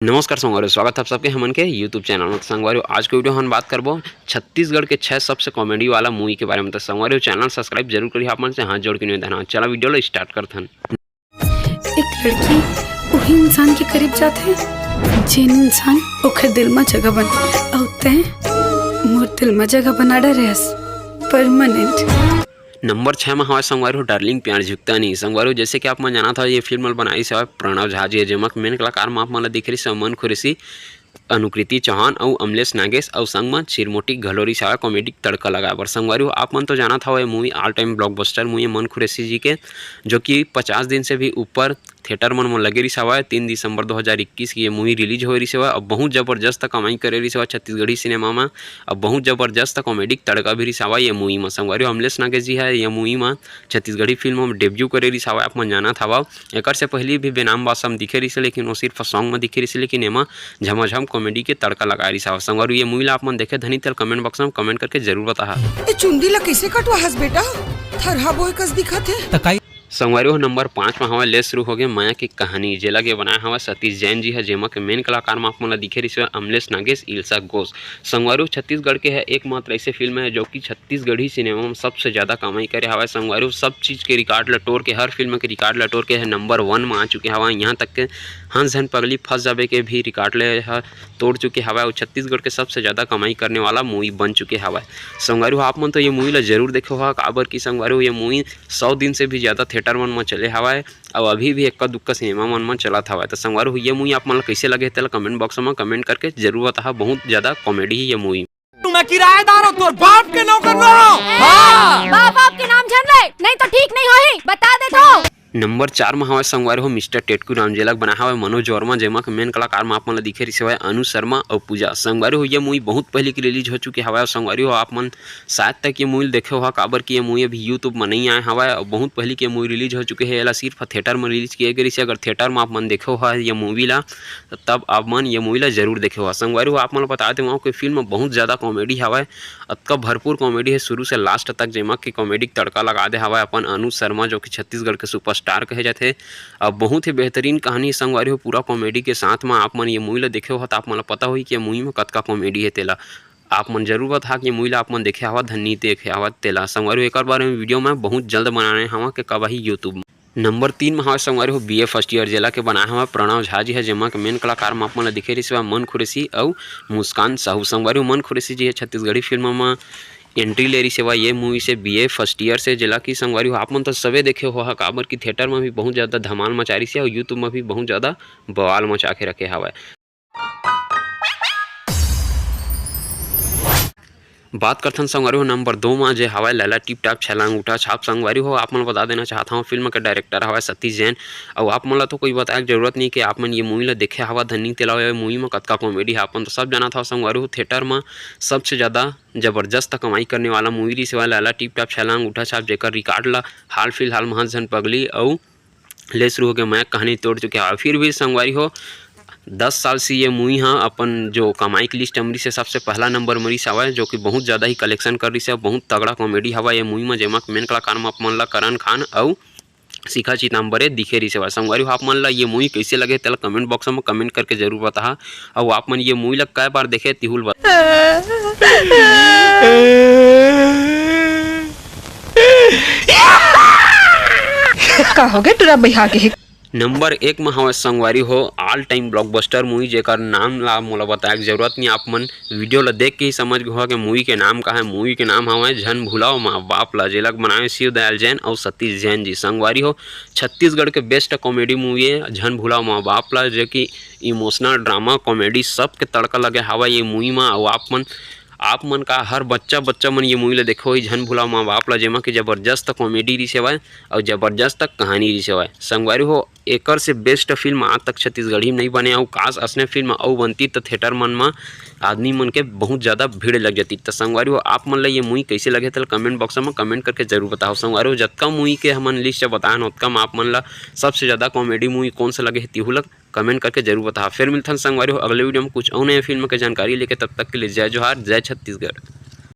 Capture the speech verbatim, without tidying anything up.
नमस्कार संगवारी हो, स्वागत है आप सबके हमन के YouTube चैनल में। तो संगवारी हो, आज के वीडियो हम बात करबो छत्तीसगढ़ के छह सबसे कॉमेडी वाला मूवी के बारे में। तो संगवारी हो, चैनल सब्सक्राइब जरूर करिए आप मन से हाथ जोड़ के निवेदन है। चला वीडियो ला स्टार्ट करथन। एक लड़की उही इंसान के करीब जाथे, जेन इंसान ओखर दिल म जगह बना, अउ तैं मोर दिल म जगह बना डरे हस, परमानेंट। नंबर छह में हवय संगवारी हो डार्लिंग प्यार झुकता नहीं। संगवारी हो, जैसे कि आप मन जानत हव, ये फिल्म ल बनाइस हवय प्रणव झा जी, जेमा के मेन कलाकार म आप मन ल दिखे रहिस मन खुरेसी, अनुकृति चौहान अउ अमलेश नागेश अउ संग म चिरमोटी घलो रहिस हवय कॉमेडी तड़का लगाए बर। संगवारी हो, आप मन तो जानत हव, ये movie all time blockbuster movie मन खुरेसी जी के, जो कि पचास दिन से भी ऊपर थिएटर मन म लगे रहिस हवय। तीन दिसंबर दो हज़ार इक्कीस के ये मूवी रिलीज होए रहिस हवय। अब बहुत जबरदस्त कमाई करे रहिस हवय छत्तीसगढ़ी सिनेमा म। अब बहुत जबरदस्त कॉमेडी तड़का भी रहिस हवय ये मूवी म। संगवारी हो, अमलेश नागेश जी ह ये मूवी म छत्तीसगढ़ी फिल्म म डेब्यू करे रहिस हवय, आप मन जानत हवव। एकर से पहिली भी बेनाम बादशाह म दिखे रहिस हे, लेकिन वो सिर्फ सॉन्ग म दिखे रहिस हे, लेकिन एमा झमाझम कॉमेडी के तड़का लगाए रहिस हवय। संगवारी हो, ये मूवी ला आप मन देखे धनी तेला कमेंट बॉक्स म कमेंट करके जरूर बताहा। ए चुंदी ला कइसे कटवा हस बेटा? थरहा बोए कस दिखत हे। त काई संगवारी हो, नंबर पाँच म हवय ले शुरू होगे मया के कहानी, जेला के बनाए हवय सतीश जैन जी ह, जेमा के मेन कलाकार म आप मन ला दिखे रहिस हवय अमलेश नागेश, इल्सा घोष। संगवारी हो, छत्तीसगढ़ के ह एकमात्र ऐसे फिल्म है जो कि छत्तीसगढ़ी सिनेमा म सबसे ज्यादा कमाई करे हवय। संगवारी हो, सब चीज के रिकॉर्ड ला टोर के, हर फिल्म के रिकॉर्ड ला टोर के ह नंबर वन म आ चुके हवय। यहाँ तक के हंस झन पगली फंस जाबे के भी रिकॉर्ड ले ह तोड़ चुके हवय अउ छत्तीसगढ़ के सबसे ज्यादा कमाई करने वाला मूवी बन चुके हवय। संगवारी हो, आप मन तो ये मूवी ला जरूर देखे होहा, काबर कि संगवारी हो, ये मूवी सौ दिन से भी ज्यादा थिएटर मन म चले हवय अउ अभी भी एक्का दुक्का सिनेमा मन म चलत हवय। त संगवारी हो, ये मूवी आप मन ला कइसे लगे, तेला कमेंट बॉक्स म कमेंट करके जरूर बताहा। बहुत ज्यादा कॉमेडी हे ये मूवी। मैं किराएदार हूँ, तोर बाप के नौकर ना हूँ। हाँ। बाप, बाप के नाम झन ले, नहीं तो ठीक नहीं होही, बता देत हूँ। नंबर चार म हवय संगवारी हो मिस्टर टेटकू राम, जेला बनाए हवय मनोज वर्मा, जेमा के मेन कलाकार म आप मन ला दिखे रहिस हवय अनु शर्मा अउ पूजा। संगवारी हो, ये मूवी बहुत पहिली के रिलीज हो चुके हवय। अउ संगवारी हो, आप मन शायद तक ये मूवी ल देखे होहा, काबर कि ये मूवी अभी YouTube म नइ आए हवय अउ बहुत पहिली के मूवी रिलीज हो चुके हे। एला सिर्फ थिएटर म रिलीज किए गे रहिस हे। अगर थिएटर म आप मन देखे होहा ये मूवी ला, त तब आप मन ये मूवी ला जरूर देखे होहा। संगवारी हो, आप मन ल बता देवं कि फिल्म बहुत ज्यादा कॉमेडी हवय। अतका भरपूर कॉमेडी हे शुरू से लास्ट तक, जेमा कि कॉमेडी के तड़का लगा दे हवय अपन अनुज शर्मा, जो कि छत्तीसगढ़ के सुपरस्टार कहे जाथे। अब बहुत ही बेहतरीन कहानी हे संगवारी हो, पूरा कॉमेडी के साथ म आप मन ये मूवी ला देखे होहा, त आप मन ला पता होही कि ये मूवी म कतका कॉमेडी हे। तेला आप मन जरूर बताहा कि ये मूवी ला आप मन देखे हवा धन नइ देखे हवा तेला। संगवारी हो, एकर बारे में वीडियो मैं बहुत जल्द बनाने हवा के कब आही YouTube म। नंबर तीन म हवय संगवारी हो बीए फर्स्ट ईयर, जेला के बनाए हवय प्रणव झा जी ह, जेमा के मेन कलाकार म आप मन ला दिखे रहिस हवय मन खुरेसी अउ मुस्कान साहू। संगवारी हो, मन खुरेसी जी ह छत्तीसगढ़ी फिल्म म एंट्री ले रहिस हवय ये मूवी से, बीए फर्स्ट ईयर से, जेला कि संगवारी हो आप मन तो सबे देखे होहा, काबर कि थिएटर म भी बहुत ज्यादा धमाल मचा रहिस हे अउ YouTube म भी बहुत ज्यादा बवाल मचा के रखे हवय। बात करथन संगवारी हो नंबर दो म, जे हवय लैला टिप टाप छैला अंगूठा छाप। संगवारी हो, आप मन ल बता देना चाहत हवं, फिल्म के डायरेक्टर हवय सतीश जैन। अउ आप मन ल तो कोई बताए के जरूरत नहीं कि आप मन ये मूवी ल देखे हवा धन नइ तेला, ये मूवी म कतका कॉमेडी हे, आप मन तो सब जानत हव। संगवारी हो, थिएटर म सबसे ज्यादा जबरदस्त कमाई करने वाला मूवी रिहिस हवय लैला टिप टाप छैला अंगूठा छाप, जेकर रिकॉर्ड ल हाल फिलहाल म हंस झन पगली अउ ले शुरू होके मैं कहानी तोड़ चुके हवय। फिर भी संगवारी हो, दस साल से ये मूवी ह अपन जो कमाई के लिस्ट म रिहिस हे सबसे पहला नंबर म रिहिस हवय, जो कि बहुत ज्यादा ही कलेक्शन कर रिहिस हे। बहुत तगड़ा कॉमेडी हवय ये मूवी म, जेमा मेन कलाकार म आप मन ला करण खान अउ शिखा चिताम्बरे दिखे रिहिस हवय। संगवारी हो, आप मन ला ये मूवी कइसे लगे, तेला कमेंट बॉक्स म कमेंट करके जरूर बताहा। अउ आप मन ये मूवी ला कै बार देखे, तिहू ल बता। का हो गे टुरा बइहा के हे? नंबर एक म हवय संगवारी हो ऑल टाइम ब्लॉकबस्टर मूवी, जेकर नाम ला मोला बताए के जरूरत नहीं, आप मन वीडियो ला देख के ही समझ गे होहा कि मूवी के नाम का है। मूवी के नाम हवय झन भुलाओ माँ बाप ला, जेला बनाए शिव दयाल जैन अउ सतीश जैन जी। संगवारी हो, छत्तीसगढ़ के बेस्ट कॉमेडी मूवी है झन भुलाओ माँ बाप ला, जो कि इमोशनल ड्रामा कॉमेडी सबके तड़का लगे हवय ये मूवी म। अउ आप मन आप मन का हर बच्चा बच्चा मन ये मूवी ला देखे होही झन भुलाओ माँ बाप ला, जेमा कि जबरदस्त कॉमेडी रिहिस हवय अउ जबरदस्त कहानी रिहिस हवय। संगवारी हो, एकर से बेस्ट फिल्म आज तक छत्तीसगढ़ी म नइ बने, अउ काश असने फिल्म अउ बनती त थिएटर मन म आदमी मन के बहुत ज्यादा भीड़ लग जाती। त संगवारी हो, आप मन ला ये मूवी कइसे लगे, तेला कमेंट बॉक्स म कमेंट करके जरूर बताओ। संगवारी हो, जतका मूवी के हमन लिस्ट बताएन, ओतका म आप मन ला सबसे ज्यादा कॉमेडी मूवी कौन सा लगे हे, तिहू ला कमेंट करके जरूर बताओ। फिर मिलथन संगवारी हो अगले वीडियो म कुछ अउ नए फिल्म के जानकारी लेके। तब तक के लिए जय जोहार, जय छत्तीसगढ़।